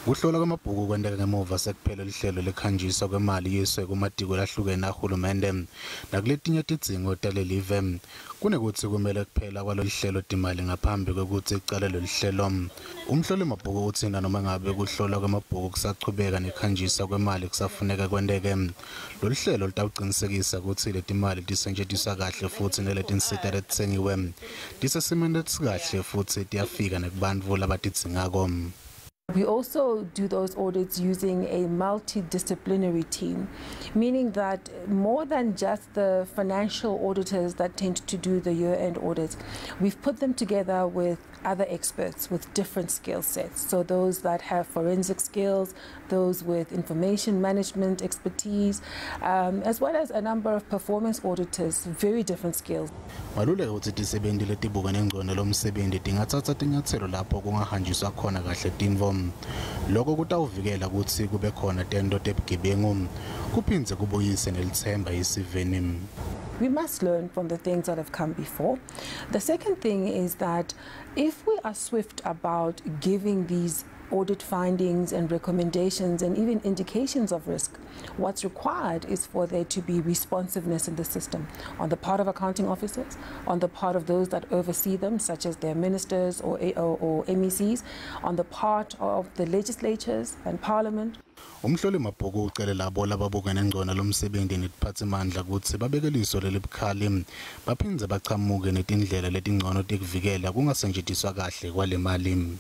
Kuhlola kwamabhuku kwenteka ngemuva sekuphela lihlelo lekhanjiswa kwemali yiswe kumatiko lahlukene ahulumende nakuletinye tidzingo talelive. Kunekutsi kumele kuphela kwalolu hlelo timali ngaphambi kwekutsi icale lolu hlelo. Umhloli mabhuku utsi nanoma ngabe kuhlolwa kwamabhuku kusachubeka nekhanjiswa kwemali kusafuneka kwenteke. Lolu hlelo lutawucinisekisa kutsi letimali tisetjentiswa kahle futsi naletinsita letitsengiwe tisesimeni lesikahle futsi tiyafika nekubantfu labatidzingako. We also do those audits using a multidisciplinary team, meaning that more than just the financial auditors that tend to do the year-end audits, we've put them together with other experts with different skill sets. So those that have forensic skills, those with information management expertise, as well as a number of performance auditors, very different skills. Maluleka utsi tisebenti letibukene ngco nalomsebenti tingatsatsa tinyatselo lapho kungahanjiswa khona kahle tintfo. Lokho kutawuvikela kutsi kube khona tento tebugebengu kuphindze kubuyise nelitsemba esiveni. We must learn from the things that have come before. The second thing is that if we are swift about giving these audit findings and recommendations and even indications of risk, what's required is for there to be responsiveness in the system on the part of accounting officers, on the part of those that oversee them, such as their ministers or MECs, on the part of the legislatures and parliament. Umhloli mabhuku ucele labo lababukene ngco nalomsebenti netiphatsimandla kutsi babeke liso lelibukhali baphindze bachamuke netindlela letingcono tekuvikela kungasetjentiswa kahle kwale mali.